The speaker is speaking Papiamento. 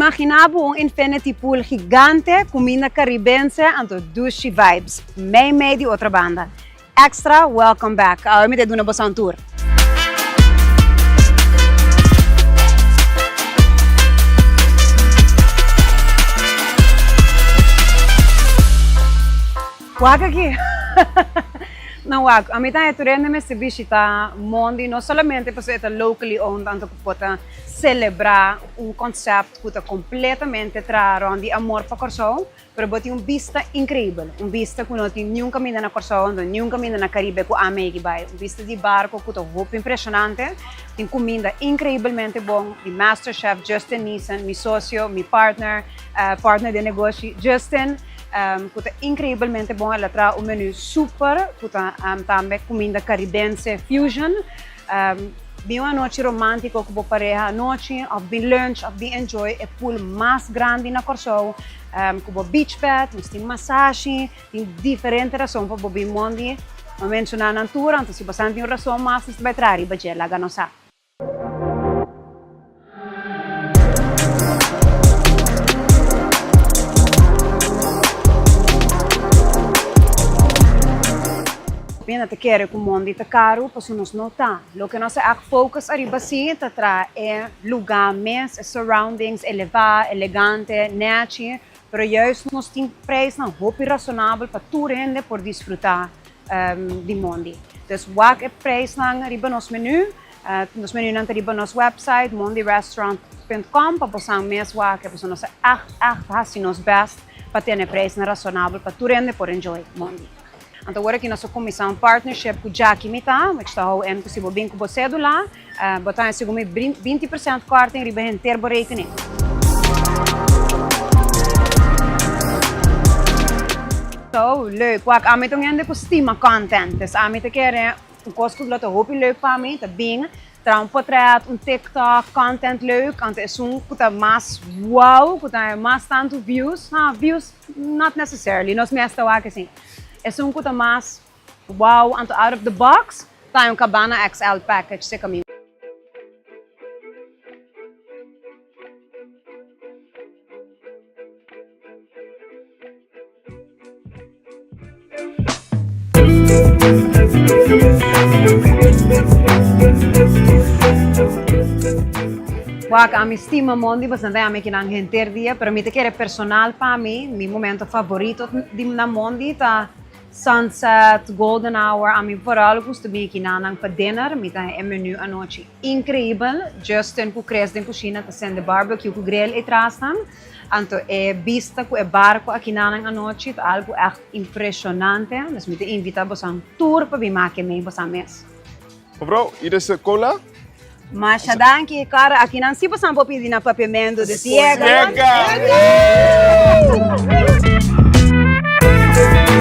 Imagina bo un infinity pool gigante, cuminda caribense anto dushi vibes. Mei mei di otra banda. Extra welcome back. Awe mi ta duna boso un tour. Wak aki. No wak, ami ta tur hende mester bishita Mondi no solamente pasobra e ta locally owned anto ku por ta selebrá un concept ku ta completamente traha rond di amor pa Kòrsou, pero bo tin un bista increibel, un bista ku no tin niun kaminda na Kòrsou anto niun kaminda na Karibe ku ami a yegi bai, un bista di barko ku ta hopi impresionante, tin kuminda increibelmente bon di master chef Justin Niessen, mi socio, mi partner, partner den negoshi Justin. Ku ta inkreibelmente bon. El a traha un menu super ku ta tambe kuminda karibense fusion. Bin un anochi romantiko ku bo pareha anochi òf bin lunch òf bin enjoy e pool mas grandi na Kòrsou ku bo beach bed. Nos tin masashi, tin diferente rason pa bo bin mondi. Mi a menshoná nan tur, anto si bo sa tin un rason mas nos ta bai traha riba dje, laga nos sa. Bina ta kere ku mondi ta karu pasobra nos no ta. Loke nos a ègt focus ariba si ta traha e lugá mes, e surroundings elevá, elegante, nèchi, pero juist nos tin prijsnan hopi rasonabel pa tur hende por disfrutá di mondi. Dus wak e prijsnan riba nos menu. Nos menunan ta riba nos website mondirestaurant punt com pa bosan mes wak e pasobra nos a ègt ègt hasi nos bèst pa tene prijsnan rasonabel pa tur hende por enjoy Mondi. Anto awor aki nos a kuminsá un partnership ku Jackie Mita which ta hou in ku si bo bin ku bo sedula bo ta haña segun mi 20% korting riba henter bo rekening. So leuk wak ami ta un hende ku stima content dus ami ta kere Un kos ku lo ta hopi leuk pa mi ta bin traha un potret, un tiktok, content leuk, anto esun ku ta mas wow, ku ta mas tantu views, ha views not necessarily, nos mes ta wak asin, esun ku ta mas wow anto out of the box ta un Cabana XL package seka mi. Wak, ami stima mondi bastante ami kinan henter dia, pero mi ta kere personal pa mi, mi momento favorito di na mondi ta sunset, golden hour, ami vooral gusta bin kinanan pa dinner, mi ta e menu anochi increibel, Justin cu Chris den cushina ta sende barbecue cu grill e trasnan. Anto e bista ku e barko akinanan anochi ta algu ègt impreshonante. Dus mi ta invitá bosan tur pa bin make mei bosan mes. Mevrouw, hier is de cola. Masha danki, Cora. Akinan si bosan por pidi na papiamentu. Dus yega! Yega!